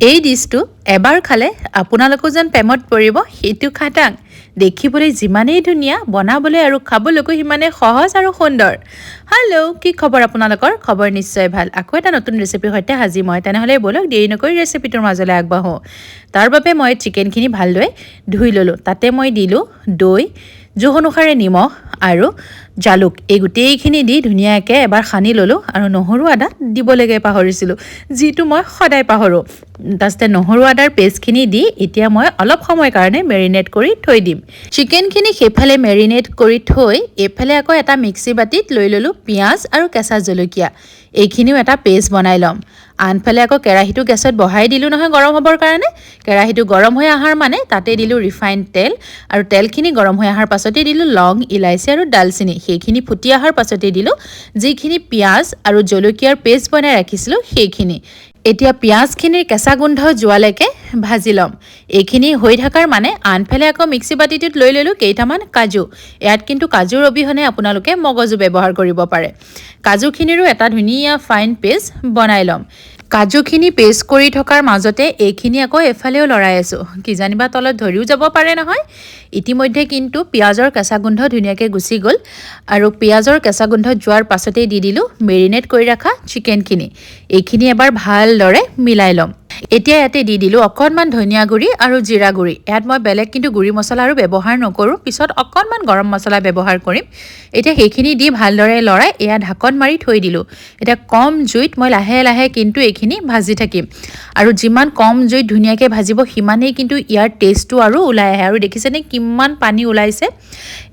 এই ডিছটো এবাৰ খালে আপোনালোকো যেন প্ৰেমত পৰিব, সেইটো খাটাং। দেখিবলৈ যিমানেই ধুনীয়া, বনাবলৈ আৰু খাবলৈকো সিমানেই সহজ আৰু সুন্দৰ। হেল্ল', কি খবৰ আপোনালোকৰ? খবৰ নিশ্চয় ভাল। আকৌ এটা নতুন ৰেচিপিৰ সৈতে সাজি মই। তেনেহ'লে ব'লক, দেৰি নকৰি ৰেচিপিটোৰ মাজলৈ আগবাঢ়োঁ। তাৰ বাবে মই চিকেনখিনি ভালদৰে ধুই ল'লোঁ। তাতে মই দিলোঁ দৈ, জোখ অনুসাৰে নিমখ আৰু জালুক। এই গোটেইখিনি দি ধুনীয়াকৈ এবাৰ সানি ল'লোঁ। আৰু নহৰু আদা দিবলৈকে পাহৰিছিলোঁ, যিটো মই সদায় পাহৰোঁ। তাৰপিছতে নহৰু আদাৰ পেষ্টখিনি দি এতিয়া মই অলপ সময়ৰ কাৰণে মেৰিনেট কৰি থৈ দিম। চিকেনখিনি সেইফালে মেৰিনেট কৰি থৈ এইফালে আকৌ এটা মিক্সি বাতিত লৈ ল'লোঁ পিঁয়াজ আৰু কেঁচা জলকীয়া। এইখিনিও এটা পেষ্ট বনাই ল'ম। আনফালে আকৌ কেৰাহীটো গেছত বহাই দিলোঁ নহয় গৰম হ'বৰ কাৰণে। কেৰাহীটো গৰম হৈ অহাৰ মানে তাতে দিলোঁ ৰিফাইন তেল আৰু তেলখিনি গৰম হৈ অহাৰ পাছতেই দিলোঁ লং, ইলাচি আৰু ডালচেনি। সেইখিনি ফুটি অহাৰ পাছতেই দিলোঁ যিখিনি পিঁয়াজ আৰু জলকীয়াৰ পেষ্ট বনাই ৰাখিছিলোঁ সেইখিনি। এতিয়া পিঁয়াজখিনিৰ কেঁচা গোন্ধ যোৱালৈকে ভাজি ল'ম। এইখিনি হৈ থকাৰ মানে আনফালে আকৌ মিক্সি বাতিটোত লৈ ল'লোঁ কেইটামান কাজু। ইয়াত কিন্তু কাজুৰ অবিহনে আপোনালোকে মগজু ব্যৱহাৰ কৰিব পাৰে। কাজুখিনিৰো এটা ধুনীয়া ফাইন পেষ্ট বনাই ল'ম। কাজুখিনি পেষ্ট কৰি থকাৰ মাজতে এইখিনি আকৌ এফালেও লৰাই আছোঁ, কিজানিবা তলত ধৰিও যাব পাৰে নহয়। ইতিমধ্যে কিন্তু পিঁয়াজৰ কেঁচা গোন্ধ ধুনীয়াকৈ গুচি গ'ল আৰু পিঁয়াজৰ কেঁচা গোন্ধ যোৱাৰ পাছতেই দি দিলোঁ মেৰিনেট কৰি ৰখা চিকেনখিনি। এইখিনি এবাৰ ভালদৰে মিলাই ল'ম। এতিয়া ইয়াতে দি দিলোঁ অকণমান ধনিয়া গুড়ি আৰু জিৰা গুড়ি। ইয়াত মই বেলেগ কিন্তু গুড়ি মছলা আৰু ব্যৱহাৰ নকৰোঁ, পিছত অকণমান গৰম মছলা ব্যৱহাৰ কৰিম। এতিয়া সেইখিনি দি ভালদৰে লৰাই এয়া ঢাকন মাৰি থৈ দিলোঁ। এতিয়া কম জুইত মই লাহে লাহে কিন্তু এইখিনি ভাজি থাকিম আৰু যিমান কম জুইত ধুনীয়াকৈ ভাজিব, সিমানেই কিন্তু ইয়াৰ টেষ্টটো আৰু ওলাই আহে। আৰু দেখিছেনে কিমান পানী ওলাইছে?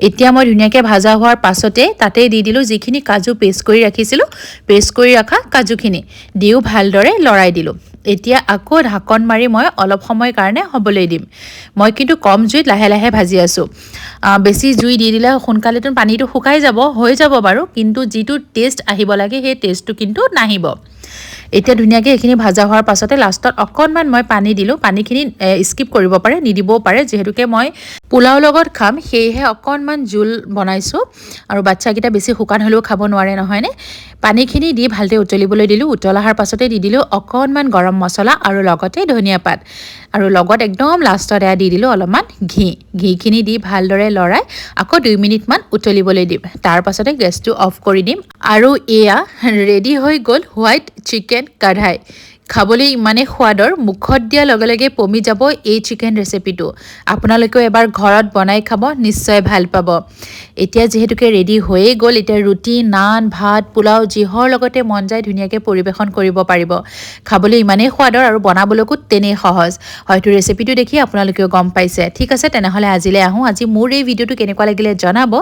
এতিয়া মই ধুনীয়াকৈ ভাজা হোৱাৰ পাছতে তাতে দি দিলোঁ যিখিনি কাজু পেষ্ট কৰি ৰাখিছিলোঁ। পেষ্ট কৰি ৰখা কাজুখিনি দিও ভালদৰে লৰাই দিলোঁ। এতিয়া আকৌ ঢাকন মাৰি মই অলপ সময়ৰ কাৰণে হ'বলৈ দিম। মই কিন্তু কম জুইত লাহে লাহে ভাজি আছোঁ। বেছি জুই দি দিলে সোনকালেতো পানীটো শুকাই যাব, হৈ যাব বাৰু, কিন্তু যিটো টেষ্ট আহিব লাগে সেই টেষ্টটো কিন্তু নাহিব। এতিয়া ধুনীয়াকৈ এইখিনি ভাজা হোৱাৰ পাছতে লাষ্টত অকণমান মই পানী দিলোঁ। পানীখিনি স্কিপ কৰিব পাৰে, নিদিবও পাৰে। যিহেতুকে মই পোলাওৰ লগত খাম, সেয়েহে অকণমান জোল বনাইছোঁ আৰু বাচ্ছাকেইটা বেছি শুকান হ'লেও খাব নোৱাৰে, নহয়নে? পানীখিনি দি ভালদৰে উতলিবলৈ দিলোঁ। উতল অহাৰ পাছতে দি দিলোঁ অকণমান গৰম মছলা আৰু লগতে ধনিয়া পাত আৰু লগত একদম লাষ্টত এয়া দি দিলোঁ অলপমান ঘি। ঘিখিনি দি ভালদৰে লৰাই আকৌ 2 মিনিটমান উতলিবলৈ দিম। তাৰ পাছতে গেছটো অফ কৰি দিম আৰু এয়া ৰেডি হৈ গ'ল হোৱাইট চিকেন কাঢ়াই। খাবলৈ ইমানেই সোৱাদৰ, মুখত দিয়াৰ লগে লগে পমি যাব এই চিকেন ৰেচিপিটো। আপোনালোকেও এবাৰ ঘৰত বনাই খাব, নিশ্চয় ভাল পাব। এতিয়া যিহেতুকে ৰেডি হৈয়ে গ'ল, এতিয়া ৰুটি, নান, ভাত, পোলাও যিহৰ লগতে মন যায় ধুনীয়াকৈ পৰিৱেশন কৰিব পাৰিব। খাবলৈ ইমানেই সোৱাদৰ আৰু বনাবলৈকো তেনেই সহজ। হয়তো ৰেচিপিটো দেখি আপোনালোকেও গম পাইছে। ঠিক আছে, তেনেহ'লে আজিলৈ আহোঁ। আজি মোৰ এই ভিডিঅ'টো কেনেকুৱা লাগিলে জনাব।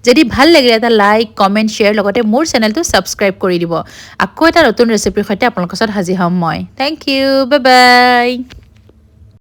যদি ভাল লাগিলে এটা লাইক, কমেণ্ট, শ্বেয়াৰ, লগতে মোৰ চেনেলটো ছাবস্ক্ৰাইব কৰি দিব। আকৌ এটা নতুন ৰেচিপিৰ সৈতে আপোনালোকৰ ওচৰত হাজিৰ হ'ম মই। Thank you, bye bye.